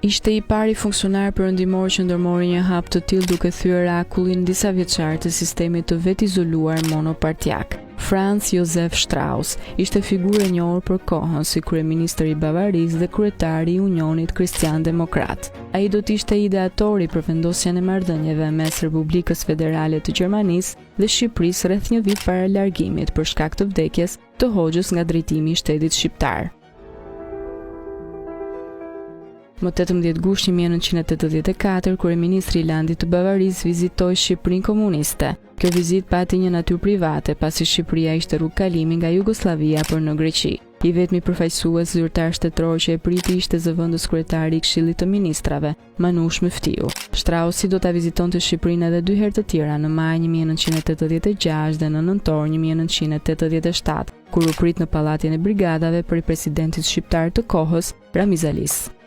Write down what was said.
Ishte i pari funksionar perëndimor që ndërmori një hap të tillë duke thyer akullin disavjeçar të sistemit të vetizoluar monopartiak. Franz Josef Strauss ishte figurë e njohur për kohën si kryeministër i Bavarisë dhe kryetar i Unionit Kristian Demokrat. Ai do të ishte ideatori për vendosjen e marrëdhënieve mes Republikës Federale të Gjermanisë dhe Shqipërisë rreth një vit para largimit për shkak të vdekjes të Hoxhës nga drejtimi i shtetit shqiptar. Më 18 gusht 1984, kryeministri i landit të Bavarisë vizitoi Shqipërinë komuniste. Kjo vizitë pati një natyrë private, pasi Shqipëria ishte rrugëkalimi nga Jugosllavia për në Greqi. I vetmi përfaqësues zyrtar shtetëror që e priti ishte zëvendës kryetari i Këshillit të Ministrave, Manush Myftiu. Strausi do ta vizitonte Shqipërinë edhe dy herë të tjera në maj 1986 dhe në nëntor 1987, kur u prit në Pallatin e Brigadave prej presidentit shqiptar të kohës, Ramiz Alisë.